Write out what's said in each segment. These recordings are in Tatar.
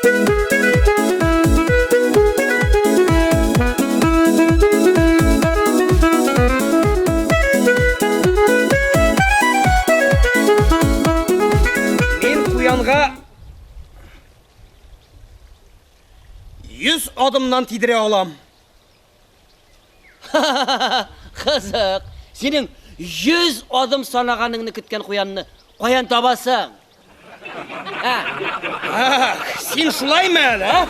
Мин куянга 100 адымнан тидерә алам. Кызык. Синең 100 адым санаганыңны көткән куянны каян табасың? Ә? Ах, син шулаймы әле, а?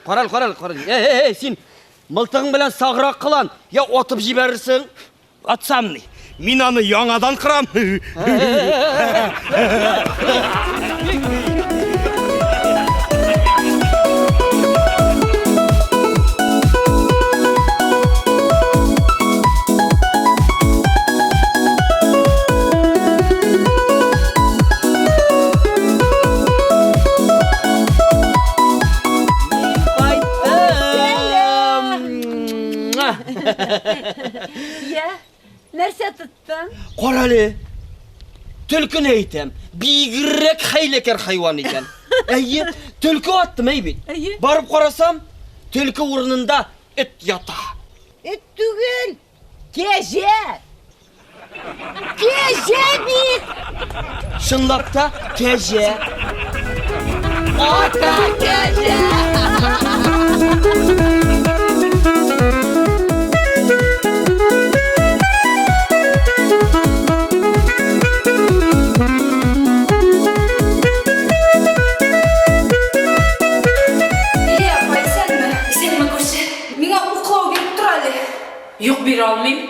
Карал, карал, карал. Эй, эй, эй, син мылтыгың белән саграк кылан, я атып җибәрерсең. Атсам ни? Мин аны яңадан кырам. Я, нәрсә тоттың? Карале. Төлкене әйтәм. Бигрәк хәйләкәр хайван икән. Әйе, төлке аттым әй бит. Әйе. Барып карасам, төлке урынында эт ята. Эт түгел, кәҗә. Кәҗә бит! Чынлап та кәҗә. Ата кәҗә! Лилия апа, исәнме? Исәнме, күрше. Миңа уклау биреп тор әле. Юк, бирә алмыйм.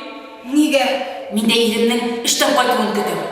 Нигә? Мин дә иремнең эштән кайтуын көтәм.